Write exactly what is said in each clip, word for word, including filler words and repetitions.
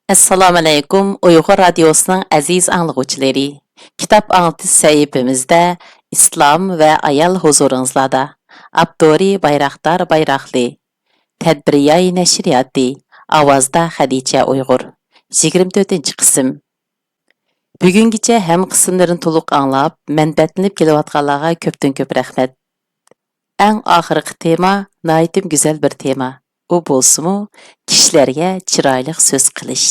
ئەسسالامۇئەلەيكۇم، ئۇيغۇر رادىيوسىنىڭ ئەزىز ئاڭلىغۇچىلىرى. كىتاب ئاڭلىتىش سەھىپىمىزدە ئىسلام ۋە ئايال ھۇزۇرىڭىزلاردا. ئاپتورى بايراقدار بايراقلى. تەدبىرىياي نەشرىياتى. ئاۋازدا خەدىچە ئۇيغۇر. يىگىرمە تۆتىنچى قىسىم. بۈگۈنگىچە ھەممە قىسىملىرىنى تولۇق ئاڭلاپ، مەنپەئەتلىنىپ كېلىۋاتقانلارغا كۆپتىن كۆپ رەھمەت. ئەڭ ئاخىرقى تېما ناھايىتىم گۈزەل بىر تېما. ئۇ بولسىمۇ، كىشىلەرگە چىرايلىق سۆز قىلىش.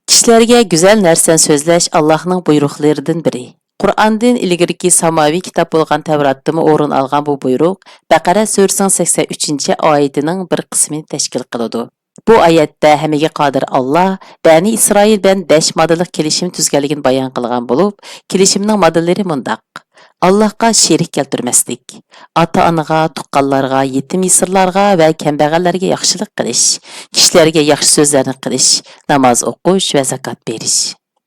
كىشىلەرگە گۈزەل نەرسىنى سۆزلەش ئاللاھنىڭ بۇيرۇقلىرىدىن بىرى. قۇرئاندىن ئىلگىرىكى ساماۋىي كىتاب بولغان تەۋراتتىمۇ ئورۇن ئالغان بۇ بۇيرۇق بەقەرە سۈرىسىنىڭ سەكسەن ئۈچىنچى ئايىتىنىڭ بىر قىسمىنى تەشكىل قىلىدۇ. بۇ ئايەتتە ھەممىگە قادىر ئاللا بەنى ئىسرائىل بىلەن بەش ماددىلىق كېلىشىم تۈزگەنلىكىنى بايان قىلغان بولۇپ، كېلىشىمنىڭ ماددىلىرى مۇنداق: ئاللاھقا شېرىك كەلتۈرمەسلىك، ئاتا-ئانىغا، تۇغقانلارغا، يېتىم-يېسىرلارغا ۋە كەمبەغەللەرگە ياخشىلىق قىلىش، كىشىلەرگە ياخشى سۆزلەرنى قىلىش، ناماز ئوقۇش ۋە زاكات بېرىش.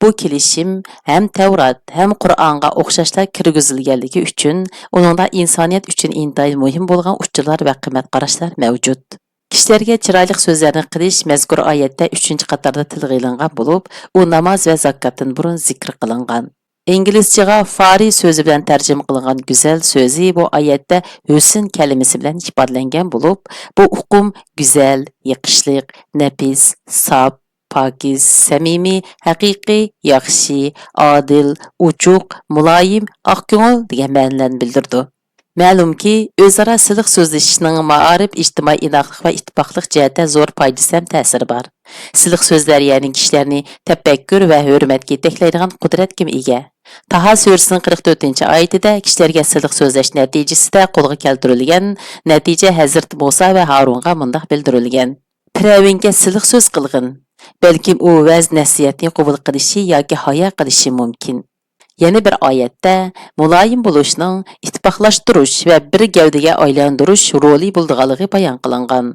بۇ كېلىشىم ھەم تەۋرات، ھەم قۇرئانغا ئوخشاشلا كىرگۈزۈلگەنلىكى ئۈچۈن، ئۇنىڭدا ئىنسانىيەت ئۈچۈن ئىنتايىن مۇھىم بولغان ئۇچۇرلار ۋە قىممەت قاراشلار مەۋجۇت. كىشىلەرگە چىرايلىق سۆزلەرنى قىلىش مەزكۇر ئايەتتە ئۈچىنچى قاتاردا تىلغا ئېلىنغان بولۇپ، ئۇ ناماز ۋە زاكاتتىن بۇرۇن زىكىر قىلىنغان. ئىنگلىزچىغا فارى سۆزى بىلەن تەرجىمە قىلىنغان گۈزەل سۆزى بۇ ئايەتتە ھۆسن كەلىمىسى بىلەن ئىپادىلەنگەن بولۇپ، بۇ ئۇقۇم گۈزەل، يېقىشلىق، نەپىس، ساپ، پاكىز، سەمىمىي، ھەقىقىي، ياخشى، ئادىل، ئوچۇق، مۇلايىم، ئاق كۆڭۈل دېگەن مەنىلەرنى بىلدۈرىدۇ. مەلۇمكى، ئۆزئارا سىلىق سۆزلىشىشنىڭ مائارىپ، ئىجتىمائىي ئىناقلىق ۋە ئىتتىپاقلىق جەھەتتە زور پايدىسى ھەم تەسىرى بار. سىلىق سۆزلەر يەنى كىشىلەرنى تەپەككۇر ۋە ھۆرمەتكە يېتەكلەيدىغان قۇدرەتكىمۇ ئىگە. تاھا سۈرىسىنىڭ قىرىق تۆتىنچى ئايىتىدە كىشىلەرگە سىلىق سۆزلەش نەتىجىسىدە قولغا كەلتۈرۈلگەن نەتىجە ھەزرىتى مۇسا ۋە ھارۇنغا مۇنداق بىلدۈرۈلگەن: پىرئەۋنگە سىلىق سۆز قىلغىن. بەلكىم ئۇ ۋەز-نەسىھەتنى قوبۇل قىلىشى ياكى ھايا قىلىشى مۇمكىن. يەنە بىر ئايەتتە مۇلايىم بولۇشنىڭ ئىتتىپاقلاشتۇرۇش ۋە بىر گەۋدىگە ئايلاندۇرۇش رولى بولىدىغانلىقى بايان قىلىنغان.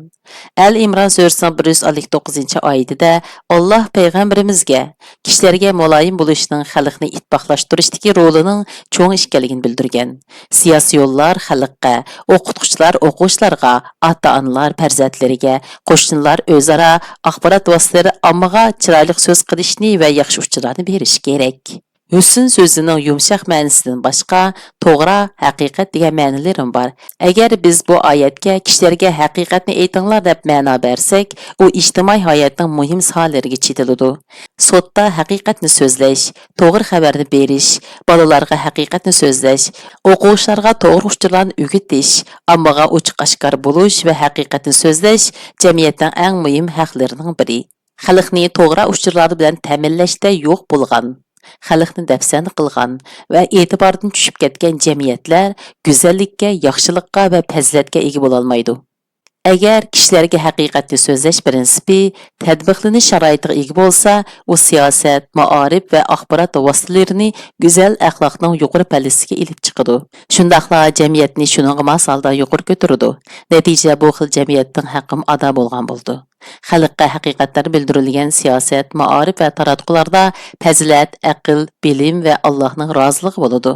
ئەل ئىمران سۈرىسىنىڭ بىر يۈز ئەللىك توققۇزىنچى ئايىتىدە ئاللاھ پەيغەمبىرىمىزگە كىشىلەرگە مۇلايىم بولۇشنىڭ خەلقنى ئىتتىپاقلاشتۇرۇشتىكى رولىنىڭ چوڭ ئىكەنلىكىنى بىلدۈرگەن. سىياسىيونلار خەلققە، ئوقۇتقۇچىلار ئوقۇغۇچىلارغا، ئاتا-ئانىلار پەرزەنتلىرىگە، قوشنىلار ئۆزئارا ئاخبارات ۋاسىتىلىرى ئاممىغا چىرايلىق سۆز قىلىشنى ۋە ياخشى ئۇچۇرلارنى بېرىشى كېرەك. ھۆسن سۆزىنىڭ يۇمشاق مەنىسىدىن باشقا، توغرا، ھەقىقەت دېگەن مەنىلىرىمۇ بار. ئەگەر بىز بۇ ئايەتكە كىشىلەرگە ھەقىقەتنى ئېيتىڭلار دەپ مەنا بەرسەك، ئۇ ئىجتىمائىي ھاياتنىڭ مۇھىم ساھەلىرىگە چېتىلىدۇ. سوتتا ھەقىقەتنى سۆزلەش، توغرا خەۋەرنى بېرىش، بالىلارغا ھەقىقەتنى سۆزلەش، ئوقۇغۇچىلارغا توغرا ئۇچۇرلارنى ئۆگىتىش، ئاممىغا ئوچۇق-ئاشكارا بولۇش ۋە ھەقىقەتنى سۆزلەش جەمئىيەتنىڭ ئەڭ مۇھىم ھەقلىرىنىڭ بىرى. خەلقنى توغرا ئۇچۇرلار بىلەن تەمىنلەشتە يوق بولغان، خەلقنى دەپسەندە قىلغان ۋە ئېتىباردىن چۈشۈپ كەتكەن جەمئىيەتلەر گۈزەللىككە، ياخشىلىققا ۋە پەزىلەتكە ئىگە بولالمايدۇ. ئەگەر كىشىلەرگە ھەقىقەتنى سۆزلەش پىرىنسىپى تەتبىقلىنىش شارائىتىغا ئىگە بولسا، ئۇ سىياسەت، مائارىپ ۋە ئاخبارات ۋاسىتىلىرىنى گۈزەل ئەخلاقنىڭ يۇقىرى پەللىسىگە ئېلىپ چىقىدۇ. شۇنداقلا جەمئىيەتنى شۇنىڭغا ماس ھالدا يۇقىرى كۆتۈرىدۇ. نەتىجىدە بۇ خىل جەمئىيەتنىڭ ھەققىمۇ ئادا بولغان بولىدۇ. خەلققە ھەقىقەتلەر بىلدۈرۈلگەن سىياسەت، مائارىپ ۋە تاراتقۇلاردا پەزىلەت، ئەقىل، بىلىم ۋە ئاللاھنىڭ رازىلىقى بولىدۇ.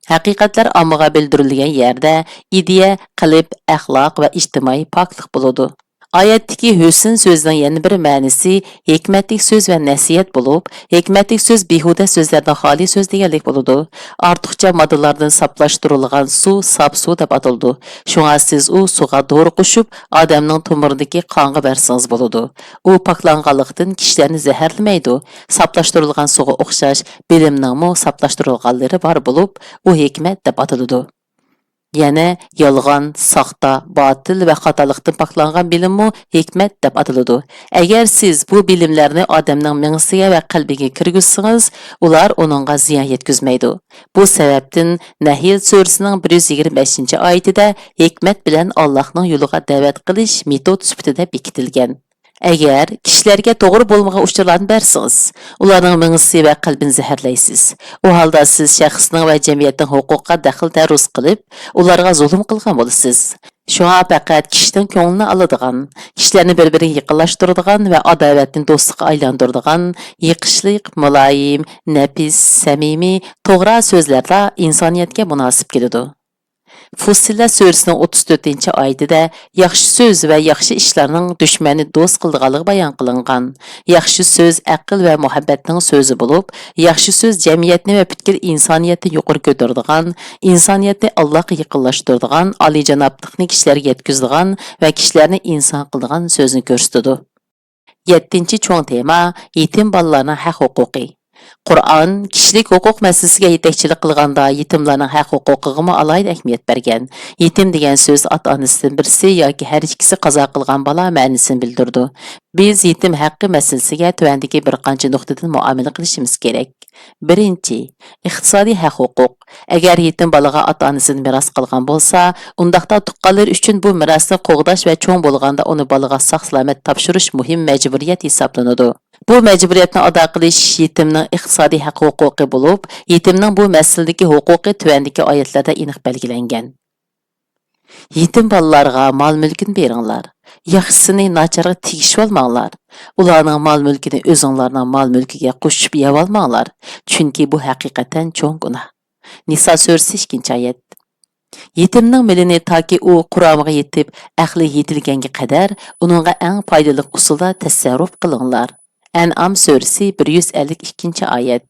ھەقىقەتلەر ئاممىغا بىلدۈرۈلگەن يەردە ئىدىيە، قەلب، ئەخلاق ۋە ئىجتىمائىي پاكلىق بولىدۇ. ئايەتتىكى ھۆسن سۆزىنىڭ يەنە بىر مەنىسى ھېكمەتلىك سۆز ۋە نەسىھەت بولۇپ، ھېكمەتلىك سۆز بىھۇدە سۆزلەردىن خالىي سۆز دېگەنلىك بولىدۇ. ئارتۇقچە ماددىلاردىن ساپلاشتۇرۇلغان سۇ ساپ سۇ دەپ ئاتىلىدۇ. شۇڭا سىز ئۇ سۇغا دورا قوشۇپ، ئادەمنىڭ تومۇرىدىكى قانغا بەرسىڭىز بولىدۇ. ئۇ پاكلانغانلىقتىن كىشىلەرنى زەھەرلىمەيدۇ. ساپلاشتۇرۇلغان سۇغا ئوخشاش بىلىمنىڭمۇ ساپلاشتۇرۇلغانلىرى بار بولۇپ، ئۇ ھېكمەت دەپ ئاتىلىدۇ. يەنە يالغان، ساختا، باتىل ۋە خاتالىقتىن پاكلانغان بىلىممۇ ھېكمەت دەپ ئاتىلىدۇ. ئەگەر سىز بۇ بىلىملەرنى ئادەمنىڭ مېڭىسىگە ۋە قەلبىگە كىرگۈزسىڭىز، ئۇلار ئۇنىڭغا زىيان يەتكۈزمەيدۇ. بۇ سەۋەبتىن نەھل سۈرىسىنىڭ بىر يۈز يىگىرمە بەشىنچى ئايىتىدە ھېكمەت بىلەن ئاللاھنىڭ يولىغا دەۋەت قىلىش مېتود سۈپىتىدە بېكىتىلگەن. ئەگەر كىشىلەرگە توغرا بولمىغان ئۇچۇرلارنى بەرسىڭىز، ئۇلارنىڭ مېڭىسى ۋە قەلبىنى زەھەرلەيسىز. ئۇ ھالدا سىز شەخسنىڭ ۋە جەمئىيەتنىڭ ھوقۇقىغا دەخلى تەرۇز قىلىپ، ئۇلارغا زۇلۇم قىلغان بولىسىز. شۇڭا پەقەت كىشىنىڭ كۆڭلىنى ئالىدىغان، كىشىلەرنى بىر-بىرىگە يېقىنلاشتۇرىدىغان ۋە ئاداۋەتنى دوستلۇققا ئايلاندۇرىدىغان، يېقىشلىق، مۇلايىم، نەپىس، سەمىمىي، توغرا سۆزلەرلا ئىنسانىيەتكە مۇناسىپ كېلىدۇ. فۇسسىلەت سۈرىسىنىڭ ئوتتۇز تۆتىنچى ئايىتىدە ياخشى سۆز ۋە ياخشى ئىشلارنىڭ دۈشمەننى دوست قىلىدىغانلىقى بايان قىلىنغان. ياخشى سۆز ئەقىل ۋە مۇھەببەتنىڭ سۆزى بولۇپ، ياخشى سۆز جەمئىيەتنى ۋە پۈتكۈل ئىنسانىيەتنى يۇقىرى كۆتۈرىدىغان، ئىنسانىيەتنى ئاللاغا يېقىنلاشتۇرىدىغان، ئالىيجانابلىقنى كىشىلەرگە يەتكۈزىدىغان ۋە كىشىلەرنى ئىنسان قىلىدىغان سۆزنى كۆرسىتىدۇ. يەتتىنچى چوڭ تېما، يېتىم بالىلارنىڭ ھەق ھوقۇقى. قۇرئان كىشىلىك ھوقۇق مەسىلىسىگە يېتەكچىلىك قىلغاندا، يېتىملارنىڭ ھەق ھوقۇقىغىمۇ ئالاھىدە ئەھمىيەت بەرگەن. يېتىم دېگەن سۆز ئاتا-ئانىسىدىن بىرسى ياكى ھەر ئىككىسى قازا قىلغان بالا مەنىسىنى بىلدۈرىدۇ. بىز يېتىم ھەققى مەسىلىسىگە تۆۋەندىكى بىر قانچە نۇقتىدىن مۇئامىلە قىلىشىمىز كېرەك. بىرىنچى، ئىقتىسادىي ھەق ھوقۇق. ئەگەر يېتىم بالىغا ئاتا-ئانىسىدىن مىراس قالغان بولسا، ئۇنداقتا تۇغقانلىرى ئۈچۈن بۇ مىراسنى قوغداش ۋە چوڭ بولغاندا ئۇنى بالىغا ساق-سالامەت تاپشۇرۇش مۇھىم مەجبۇرىيەت ھېسابلىنىدۇ. بۇ مەجبۇرىيەتنى ئادا قىلىش يېتىمنىڭ ئىقتىسادىي ھەق ھوقۇقى بولۇپ، يېتىمنىڭ بۇ مەسىلىدىكى ھوقۇقى تۆۋەندىكى ئايەتلەردە ئېنىق بەلگىلەنگەن. يېتىم بالىلارغا مال-مۈلكىنى بېرىڭلار. ياخشىسىنى ناچارغا تېگىشىۋالماڭلار. ئۇلارنىڭ مال-مۈلكىنى ئۆزۈڭلارنىڭ مال-مۈلكىگە قوشۇپ يەۋالماڭلار، چۈنكى بۇ ھەقىقەتەن چوڭ گۇناھ. نىسا سۈرىسى، ئىككىنچى ئايەت. يېتىمنىڭ مېلىنى تاكى ئۇ قۇرامىغا يېتىپ، ئەقلى يېتىلگەنگە قەدەر ئۇنىڭغا ئەڭ پايدىلىق ئۇسۇلدا تەسەررۇپ قىلىڭلار. ئەنئام سۈرىسى، بىر يۈز ئەللىك ئىككىنچى ئايەت.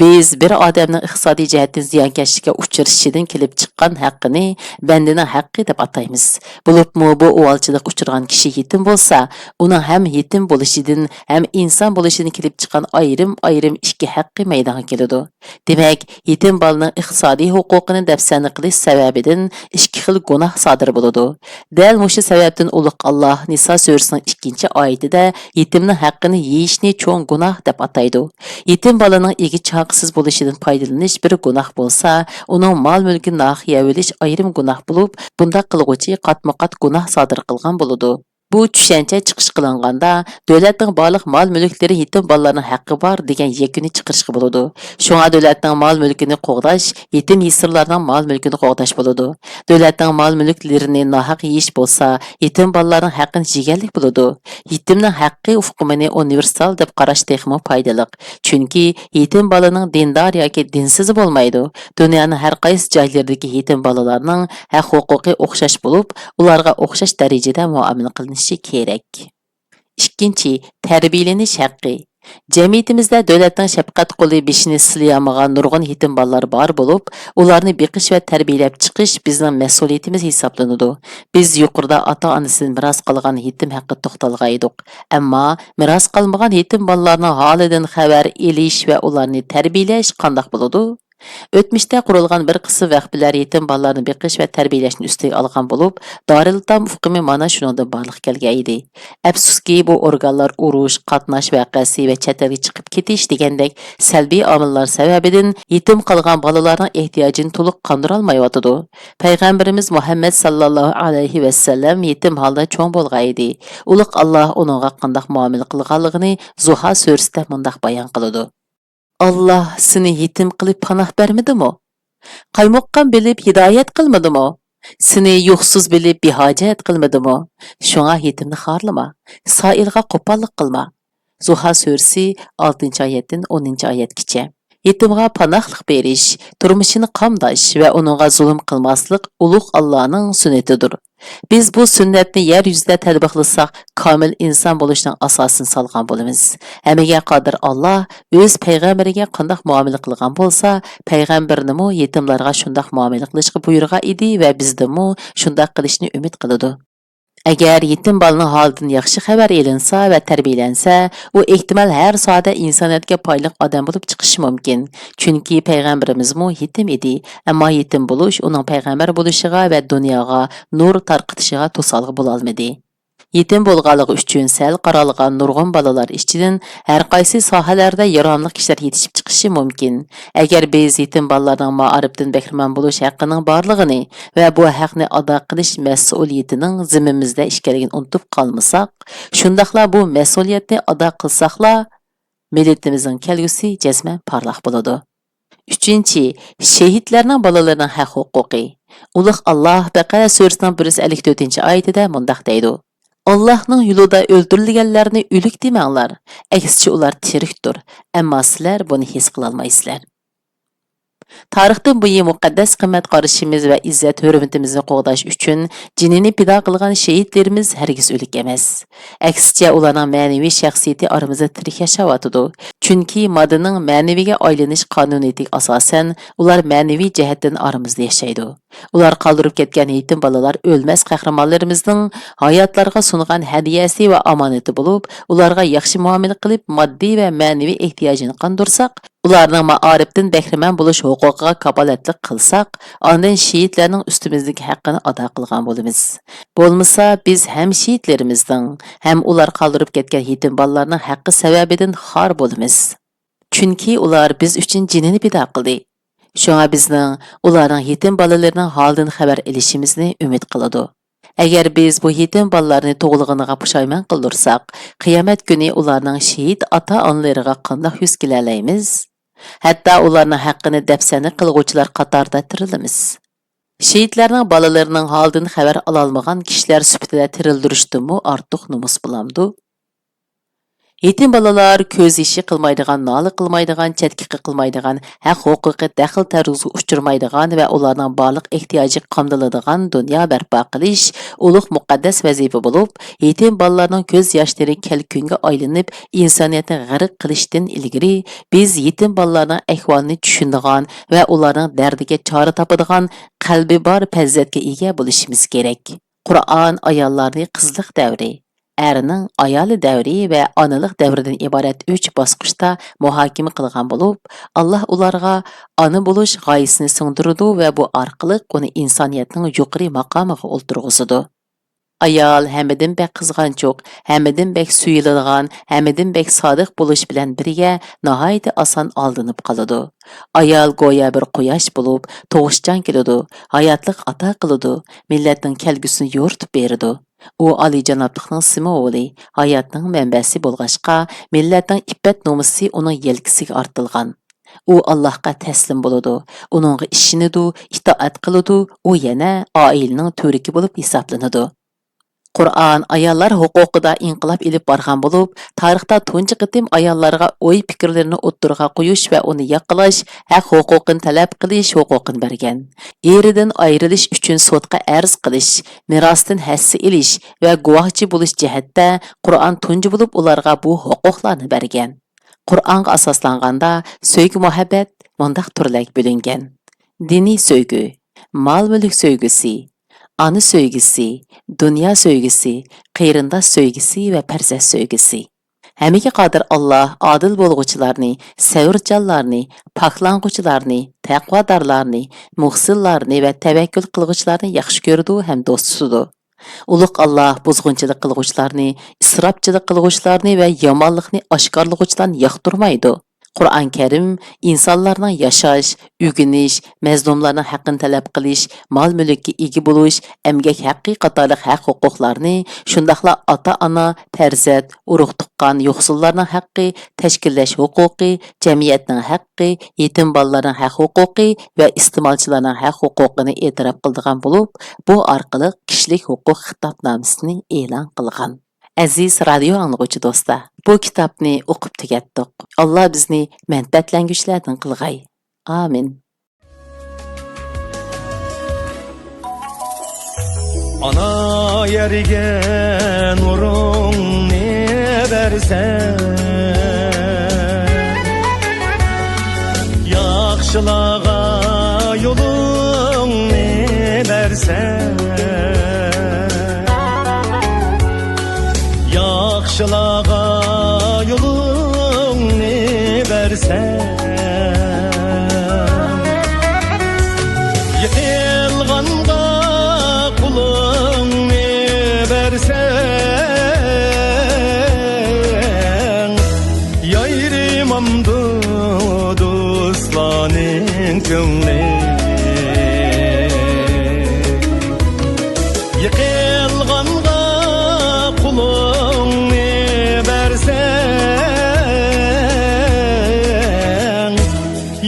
بىز بىر ئادەمنىڭ ئىقتىسادىي جەھەتتىن زىيانكەشلىككە ئۇچرىشىشىدىن كېلىپ چىققان ھەققىنى بەندىنىڭ ھەققى دەپ ئاتايمىز. بولۇپمۇ بۇ ئۇۋالچىلىققا ئۇچرىغان كىشى يېتىم بولسا، ئۇنىڭ ھەم يېتىم بولۇشىدىن، ھەم ئىنسان بولۇشىدىن كېلىپ چىققان ئايرىم-ئايرىم ئىككى ھەققى مەيدانغا كېلىدۇ. دېمەك، يېتىم بالىنىڭ ئىقتىسادىي ھوقۇقىنى دەپسەندە قىلىش سەۋەبىدىن ئىككى خىل گۇناھ سادىر بولىدۇ. دەل مۇشۇ سەۋەبتىن ئۇلۇغ ئاللاھ نىسا سۈرىسىنىڭ ئىككىنچى ئايىتىدە يېتىمنىڭ ھەققىنى يېيىشنى چوڭ گۇناھ دەپ ئاتايدۇ. يېتىم بالىنىڭ ئىگە-چاقىسىز بولۇشىدىن پايدىلىنىش بىر گۇناھ بولسا، ئۇنىڭ مال-مۈلكىنى ناھەق يەۋېلىش ئايرىم گۇناھ بولۇپ، بۇنداق قىلغۇچى قاتمۇ-قات گۇناھ سادىر قىلغان بولىدۇ. بۇ چۈشەنچە چىقىش قىلىنغاندا، دۆلەتنىڭ بارلىق مال-مۈلۈكلىرى يېتىم بالىلارنىڭ ھەققى بار دېگەن يەكۈننى چىقىرىشقا بولىدۇ. شۇڭا دۆلەتنىڭ مال-مۈلكىنى قوغداش يېتىم-يېسىرلارنىڭ مال-مۈلكىنى قوغداش بولىدۇ. دۆلەتنىڭ مال-مۈلۈكلىرىنى ناھەق يېيىش بولسا، يېتىم بالىلارنىڭ ھەققىنى يېگەنلىك بولىدۇ. يېتىمنىڭ ھەققى ئۇقۇمىنى ئۇنىۋېرسال دەپ قاراش تېخىمۇ پايدىلىق. چۈنكى يېتىم بالىنىڭ دىندار ياكى دىنسىزى بولمايدۇ. دۇنيانىڭ ھەر قايسى جايلىرىدىكى يېتىم بالىلارنىڭ ھەق ھوقۇقى ئوخشاش بولۇپ، ئۇلارغا ئوخشاش دەرىجىدە مۇئامىلە قىلىنىشى كېرەك. ئىككىنچى، تەربىيەلىنىش ھەققى. جەمئىيىتىمىزدە دۆلەتنىڭ شەپقەت قولى بېشىنى سىلىيالمىغان نۇرغۇن يېتىم بالىلار بار بولۇپ، ئۇلارنى بېقىش ۋە تەربىيەلەپ چىقىش بىزنىڭ مەسئۇلىيىتىمىز ھېسابلىنىدۇ. بىز يۇقىرىدا ئاتا-ئانىسىدىن مىراس قالغان يېتىم ھەققىدە توختالغان ئىدۇق. ئەمما مىراس قالمىغان يېتىم بالىلارنىڭ ھالىدىن خەۋەر ئېلىش ۋە ئۇلارنى تەربىيەلەش قانداق بولىدۇ؟ ئۆتمۈشتە قۇرۇلغان بىر قىسىم ۋەقپىلەر يېتىم بالىلارنى بېقىش ۋە تەربىيەلەشنى ئۈستىگە ئالغان بولۇپ، دارىلئېتام ئۇقۇمى مانا شۇنىڭدىن بارلىققا كەلگەن ئىدى. ئەپسۇسكى، بۇ ئورگانلار ئۇرۇش، قاتناش ۋەقەسى ۋە چەت ئەلگە چىقىپ كېتىش دېگەندەك سەلبىي ئامىللار سەۋەبىدىن يېتىم قالغان بالىلارنىڭ ئېھتىياجىنى تولۇق قاندۇرالمايۋاتىدۇ. پەيغەمبىرىمىز مۇھەممەد ساللاللاھۇ ئەلەيھى ۋەسەللەم يېتىم ھالدا چوڭ بولغان ئىدى. ئۇلۇغ ئاللاھ ئۇنىڭغا قانداق مۇئامىلە قىلغانلىقىنى زۇھا سۈرىسىدە مۇنداق بايان قىلىدۇ. ئاللاھ سېنى يېتىم قىلىپ پاناھ بەرمىدىمۇ؟ قايمۇققان بىلىپ ھىدايەت قىلمىدىمۇ؟ سېنى يوقسۇز بىلىپ بىھاجەت قىلمىدىمۇ؟ شۇڭا يېتىمنى خارلىما، سائىلغا قوپاللىق قىلما. زۇھا سۈرىسى، ئالتىنچى ئايەتتىن ئونىنچى ئايەتكىچە. يېتىمغا پاناھلىق بېرىش، تۇرمۇشىنى قامداش ۋە ئۇنىڭغا زۇلۇم قىلماسلىق ئۇلۇغ ئاللاھنىڭ سۈننىتىدۇر. بىز بۇ سۈننەتنى يەر يۈزىدە تەتبىقلىساق، كامىل ئىنسان بولۇشنىڭ ئاساسىنى سالغان بولىمىز. ھەممىگە قادىر ئاللاھ ئۆز پەيغەمبىرىگە قانداق مۇئامىلە قىلغان بولسا، پەيغەمبىرنىمۇ يېتىملارغا شۇنداق مۇئامىلە قىلىشقا بۇيرۇغان ئىدى ۋە بىزدىنمۇ شۇنداق قىلىشنى ئۈمىد قىلىدۇ. ئەگەر يېتىم بالىنىڭ ھالىدىن ياخشى خەۋەر ئېلىنسا ۋە تەربىيەلەنسە، ئۇ ئېھتىمال ھەر ساھەدە ئىنسانىيەتكە پايدىلىق ئادەم بولۇپ چىقىشى مۇمكىن. چۈنكى پەيغەمبىرىمىزمۇ يېتىم ئىدى، ئەمما يېتىم بولۇش ئۇنىڭ پەيغەمبەر بولۇشىغا ۋە دۇنياغا نۇر تارقىتىشىغا توسالغۇ بولالمىدى. يېتىم بولغانلىقى ئۈچۈن سەل قارالغان نۇرغۇن بالىلار ئىچىدىن ھەر قايسى ساھەلەردە ياراملىق كىشىلەر يېتىشىپ چىقىشى مۇمكىن. ئەگەر بىز يېتىم بالىلارنىڭ مائارىپتىن بەھرىمەن بولۇش ھەققىنىڭ بارلىقىنى ۋە بۇ ھەقنى ئادا قىلىش مەسئۇلىيىتىنىڭ زىممىمىزدە ئىكەنلىكىنى ئۇنتۇپ قالمىساق، شۇنداقلا بۇ مەسئۇلىيەتنى ئادا قىلساقلا، مىللىتىمىزنىڭ كەلگۈسى جەزمەن پارلاق بولىدۇ. ئۈچىنچى، شېھىتلەرنىڭ بالىلىرىنىڭ ھەق ھوقۇقى. ئۇلۇغ ئاللاھ بەقەرە سۈرىسىنىڭ بىر يۈز ئەللىك تۆتىنچى ئايىتىدە مۇنداق دەيدۇ: ئاللاھنىڭ يولىدا ئۆلتۈرۈلگەنلەرنى ئۆلۈك دېمەڭلار، ئەكسىچە ئۇلار تىرىكتۇر، ئەمما سىلەر بۇنى ھېس قىلالمايسىلەر. تارىختىن بۇيان مۇقەددەس قىممەت قارىشىمىز ۋە ئىززەت-ھۆرمىتىمىزنى قوغداش ئۈچۈن جېنىنى پىدا قىلغان شېھىتلىرىمىز ھەرگىز ئۆلۈك ئەمەس. ئەكسىچە، ئۇلارنىڭ مەنىۋى شەخسىيىتى ئارىمىزدا تىرىك ياشاۋاتىدۇ. چۈنكى ماددىنىڭ مەنىۋىگە ئايلىنىش قانۇنىيىتىگە ئاساسەن، ئۇلار مەنىۋى جەھەتتىن ئارىمىزدا ياشايدۇ. ئۇلار قالدۇرۇپ كەتكەن يېتىم بالىلار ئۆلمەس قەھرىمانلىرىمىزنىڭ ھاياتلارغا سۇنغان ھەدىيەسى ۋە ئامانىتى بولۇپ، ئۇلارغا ياخشى مۇئامىلە قىلىپ، ماددىي ۋە مەنىۋى ئېھتىياجىنى قاندۇرساق، ئۇلارنىڭ مائارىپتىن بەھرىمەن بولۇش ھوقۇقىغا كاپالەتلىك قىلساق، ئاندىن شېھىتلەرنىڭ ئۈستىمىزدىكى ھەققىنى ئادا قىلغان بولىمىز. بولمىسا، بىز ھەم شېھىتلىرىمىزنىڭ، ھەم ئۇلار قالدۇرۇپ كەتكەن يېتىم بالىلارنىڭ ھەققى سەۋەبىدىن خار بولىمىز. چۈنكى ئۇلار بىز ئۈچۈن جېنىنى پىدا قىلدى. شۇڭا بىزنىڭ ئۇلارنىڭ يېتىم بالىلىرىنىڭ ھالىدىن خەۋەر ئېلىشىمىزنى ئۈمىد قىلىدۇ. ئەگەر بىز بۇ يېتىم بالىلارنى تۇغۇلغىنىغا پۇشايمان قىلدۇرساق، قىيامەت كۈنى ئۇلارنىڭ شېھىت ئاتا-ئانىلىرىغا قانداق يۈز كېلەلەيمىز؟ ھەتتا ئۇلارنىڭ ھەققىنى دەپسەندە قىلغۇچىلار قاتارىدا تىرىلىمىز. شېھىتلەرنىڭ بالىلىرىنىڭ ھالىدىن خەۋەر ئالالمىغان كىشىلەر سۈپىتىدە تىرىلدۈرۈشتىنمۇ ئارتۇق نومۇس بولامدۇ؟ يېتىم بالىلار كۆز يېشى قىلمايدىغان، نالە قىلمايدىغان، چەتكە قېقىلمايدىغان، ھەق-ھوقۇقى دەخلى-تەرۇزغا ئۇچرىمايدىغان ۋە ئۇلارنىڭ بارلىق ئېھتىياجى قامدىلىدىغان دۇنيا بەرپا قىلىش ئۇلۇغ مۇقەددەس ۋەزىپە بولۇپ، يېتىم بالىلارنىڭ كۆز ياشلىرى كەلكۈنگە ئايلىنىپ، ئىنسانىيەتنى غەرق قىلىشتىن ئىلگىرى، بىز يېتىم بالىلارنىڭ ئەھۋالىنى چۈشىنىدىغان ۋە ئۇلارنىڭ دەردىگە چارە تاپىدىغان قەلبى بار پەرزەنتكە ئىگە بولۇشىمىز كېرەك. قۇرئان ئاياللارنى قىزلىق دەۋرى، ئەرنىڭ ئايالى دەۋرى ۋە ئانىلىق دەۋرىدىن ئىبارەت ئۈچ باسقۇچتا مۇھاكىمە قىلغان بولۇپ، ئاللاھ ئۇلارغا ئانا بولۇش غايىسىنى سىڭدۈرىدۇ ۋە بۇ ئارقىلىق ئۇنى ئىنسانىيەتنىڭ يۇقىرى ماقامىغا ئولتۇرغۇزىدۇ. ئايال ھەممىدىن بەك قىزغانچۇق، ھەممىدىن بەك سۆيۈلىدىغان، ھەممىدىن بەك سادىق بولۇش بىلەن بىرگە، ناھايىتى ئاسان ئالدىنىپ قالىدۇ. ئايال گويا بىر قۇياش بولۇپ، تۇغۇشچان كېلىدۇ، ھاياتلىق ئاتا قىلىدۇ، مىللەتنىڭ كەلگۈسىنى يورۇتۇپ بېرىدۇ. ئۇ ئالىيجانابلىقنىڭ سىمۋولى، ھاياتنىڭ مەنبەسى بولغاچقا، مىللەتنىڭ ئىپپەت نومۇسى ئۇنىڭ يەلكىسىگە ئارتىلغان. ئۇ ئاللاھقا تەسلىم بولىدۇ، ئۇنىڭغا ئىشىنىدۇ، ئىتائەت قىلىدۇ، ئۇ يەنە ئائىلىنىڭ تۈۋرۈكى بولۇپ ھېسابلىنىدۇ. قۇرئان ئاياللار ھوقۇقىدا ئىنقىلاب ئېلىپ بارغان بولۇپ، تارىختا تۇنجى قېتىم ئاياللارغا ئوي-پىكىرلىرىنى ئوتتۇرىغا قويۇش ۋە ئۇنى ياقلاش، ھەق-ھوقۇقىنى تەلەپ قىلىش ھوقۇقىنى بەرگەن. ئېرىدىن ئايرىلىش ئۈچۈن سوتقا ئەرز قىلىش، مىراستىن ھەسسە ئېلىش ۋە گۇۋاھچى بولۇش جەھەتتە قۇرئان تۇنجى بولۇپ ئۇلارغا بۇ ھوقۇقلارنى بەرگەن. قۇرئانغا ئاساسلانغاندا، سۆيگۈ-مۇھەببەت مۇنداق تۈرلەرگە بۆلۈنگەن: دىنىي سۆيگۈ، مال-مۈلۈك سۆيگۈسى، ئانا سۆيگۈسى، دۇنيا سۆيگۈسى، قېرىنداش سۆيگۈسى ۋە پەرزەنت سۆيگۈسى. ھەممىگە قادىر ئاللاھ ئادىل بولغۇچىلارنى، سەۋرچانلارنى، پاكلانغۇچىلارنى، تەقۋادارلارنى، مۇھسىنلارنى ۋە تەۋەككۈل قىلغۇچىلارنى ياخشى كۆرىدۇ ھەم دوست تۇتىدۇ. ئۇلۇغ ئاللاھ بۇزغۇنچىلىق قىلغۇچىلارنى، ئىسراپچىلىق قىلغۇچىلارنى ۋە يامانلىقنى ئاشكارىلىغۇچىلارنى ياقتۇرمايدۇ. قۇرئان كەرىم ئىنسانلارنىڭ ياشاش، ئۆگىنىش، مەزلۇملارنىڭ ھەققىنى تەلەپ قىلىش، مال-مۈلۈككە ئىگە بولۇش، ئەمگەك ھەققى قاتارلىق ھەق-ھوقۇقلارنى، شۇنداقلا ئاتا-ئانا، پەرزەنت، ئۇرۇق-تۇغقان، يوقسۇللارنىڭ ھەققى، تەشكىللەش ھوقۇقى، جەمئىيەتنىڭ ھەققى، يېتىم بالىلارنىڭ ھەق-ھوقۇقى ۋە ئىستېمالچىلارنىڭ ھەق-ھوقۇقىنى ئېتىراپ قىلىدىغان بولۇپ، بۇ ئارقىلىق كىشىلىك ھوقۇق خىتابنامىسىنى ئېلان قىلغان. ئەزىز رادىيو ئاڭلىغۇچى دوستلار، بۇ كىتابنى ئوقۇپ تۈگەتتۇق. ئاللا بىزنى مەنپەئەتلەنگۈچىلەردىن قىلغاي. ئامىن. ئانا يەرگە نۇرۇڭنى بەرسەن، ياخشىلارغا يولۇڭنى بەرسەن، ياخشىلارغا يولۇڭنى بەرسەن، يىقىلغانغا قولۇڭنى بەرسەن، يايرىمامدۇ دوستلارنىڭ كۆڭلى؟ يىقىلغانغا قولۇڭنى بەرسەڭ،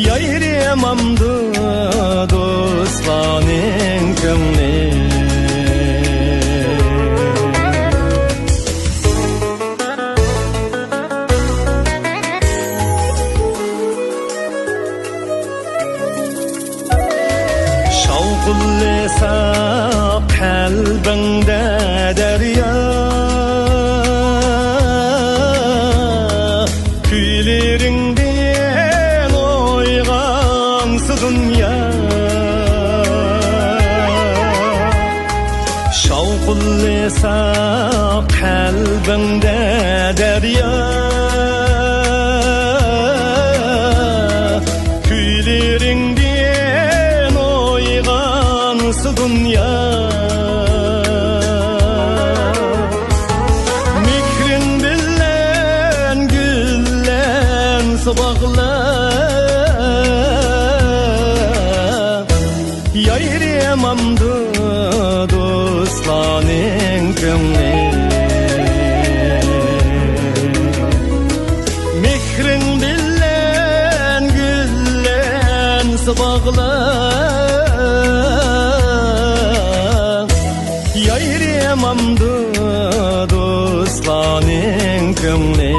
يايرىمامدۇ دوستلارنىڭ كۆڭلى؟ دەريا، كۈيلىرىڭدىن ئويغانسا دۇنيا، مېھرىڭ بىلەن گۈللەنسە باغلار، يايرىمامدۇ دوستلارنىڭ كۆڭلى؟ مېھرىڭ بىلەن گۈللەنسە باغلار، يايرىمامدۇ دوستلارنىڭ كۆڭلى؟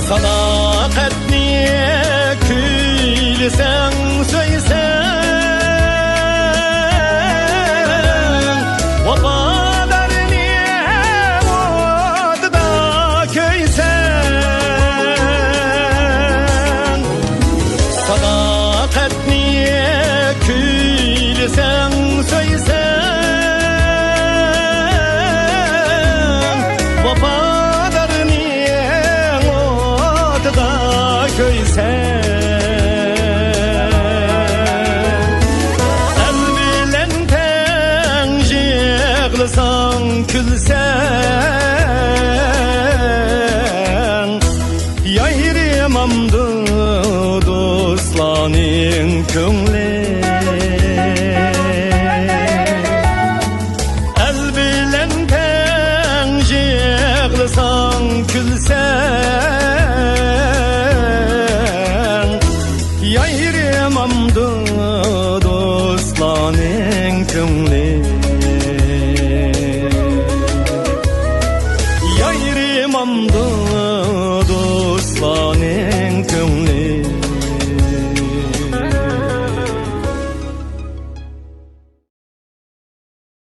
ساداقەتنى كۈيلىسەڭ، سۆيسەڭ، ۋاپادارنى ئوتىدا كۆيسەڭ، ساداقەتنى كۈيلىسەڭ، سۆيسەڭ، ۋاپادارنى ئوتىدا كۆيسەڭ، ئەل بىلەن تەڭ يىغلىساڭ، كۈلسەڭ، يايرىمامدۇ دوستلارنىڭ كۆڭلى؟ ئەل بىلەن تەڭ يىغلىساڭ، كۈلسەڭ، يايرىمامدۇ دوستلارنىڭ كۆڭلى؟ يايرىمامدۇ